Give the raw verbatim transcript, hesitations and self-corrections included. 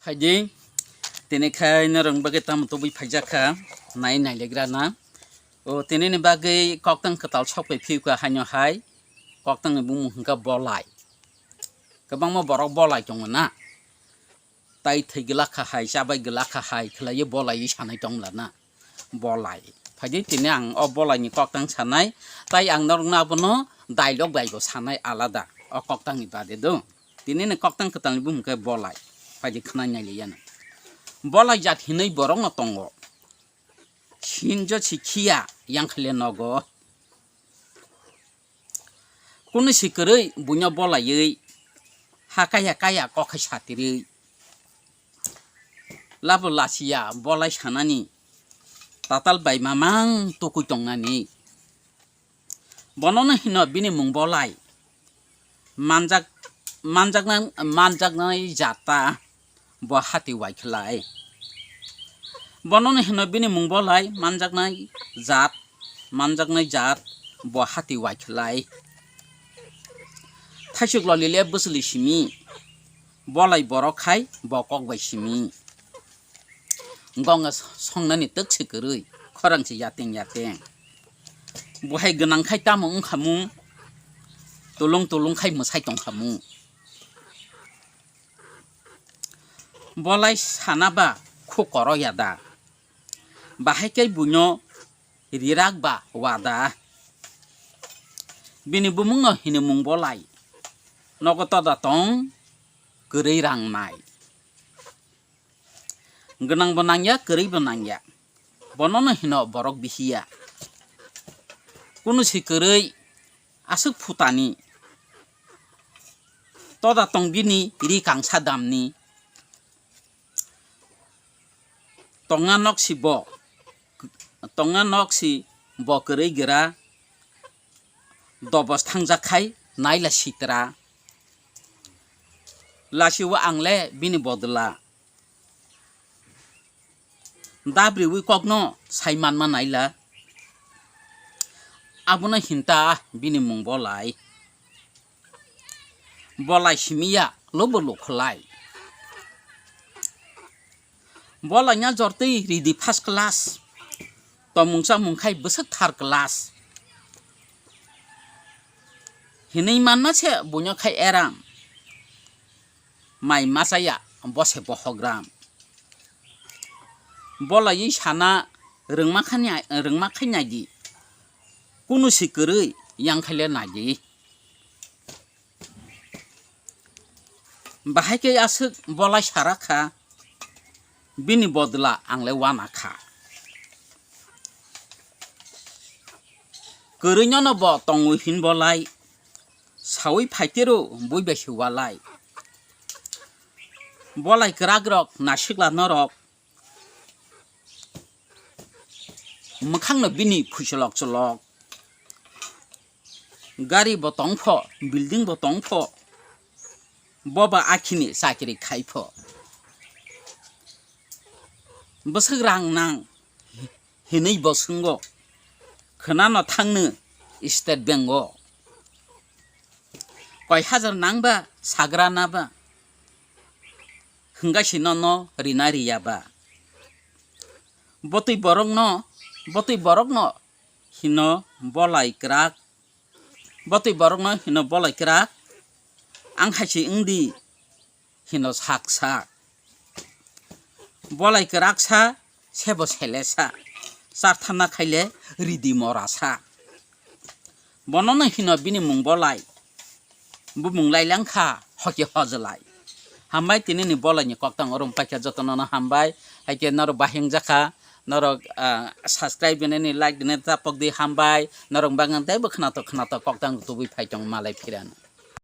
Phaidi, tini khai norok bagwi tamo tubui phaijak kha, nai nailegra na. O, tini ni bagwi koktang kwtal sok pai phiu kha haino hai, koktang ni bumung hwnkha bolai. Kwbangma borok bolai tongo na. Tai thwi glak kha hai, chabai glak kha hai, khlaiwi bolaiwi sanai tong la na. Bolai. Phaidi tini ang o bolai ni koktang sanai, tai ang norokno abono dialogue bai bo sanai alada. O koktang ni bade do. Tini ni koktang kwtal ni bumung khe bolai. Phaidi khna nai liya na. Bolai jat hinwi borok no tongo. Sinjo si khiya yang khle nogo. Kunu si kwrwi buino bolaiwi, ha kaya kaya kok hai satirwi. Labo lasiya bolai sanani tatal bai mamang tukui tongnani. Bonono hino bini mung bolai. Manjak, manjakna, manjaknai jata. Bo hati waikhlai. Bonono hino bini mung bolai manjaknai jat, manjaknai jat bo hati waikhlai. Thaisuk loli le bwswli simi, bolai borok khai bo kok bai simi. Gonga songnani twk se kwrwi, khorang se yateng yateng. Bo hai gwnang khai tamo wngkhamu, tulung tulung khai mwsai tongkhamu. Bolai sana ba khu koro ya da. Bahai khe buino rirak ba wada. Bini bumung no hini mung bolai. Nogo toda tong kwrwi rang nai. Gwnang bo nangya, kwrwi bo nangya. Bono no hino borok bihiya. Kunu si kwrwi aswk phutani. Toda tong bini ri kangsa damni. Tonga nok si bo, tonga nok si bo kwrwi gra. Dobos thangjak khai naila sitra. Lasi o ang le bini bodla. Dabriwi kokno sai manma naila. Abono hinta bini mung bolai. Bolai simiya lobo lukhlai. Bolai nya jortwi ridi first class. Tomung chamung khai bwswk third class. Hinwi manma se buino khai eram. Mai machaya bo se bohogram. Bolaiwi sana rwngma khanya-, rwngma khai naidi. Kunu si kwrwi yang khai le naidi. Bahai khe aswk bolai sara kha, bini bodla ang le wana kha. Kwrwino no bo tongwi hin bolai, sawi phaitero bui bai se walai. Bolai kwrak rok nasikla norok, mwkhang no bini phuisolok cholok. Gari bo tong pho, building bo tong pho, bo ba akhini chakri khai pho. Bwswk rang nang hinwi bo swngo, khwnano thangno State Bank o. Koi hajar nang ba sagra na ba, hwnkha si nono rina riya ba. Botwi borokno, botwi borokno hino bolai kwrak. Botwi borokno hino bolai kwrak. Ang hai se wngdi hino sak sak. Bolai kwrak sa, sebo sele sa. Charthana khaile ridi mora sa. Bonono hino bini mung bolai. Bumung lai langkha, hoki hojlai. Hambai tini ni bolai ni koktang orom paikha jotono no hambai. Haikhe norok bahing jakha, norok, ah, subscribe dinani, like dinani tapok di hambai. Norok bagwi teibo khwnatok khwnatok koktang tubui phai tong malai phirano.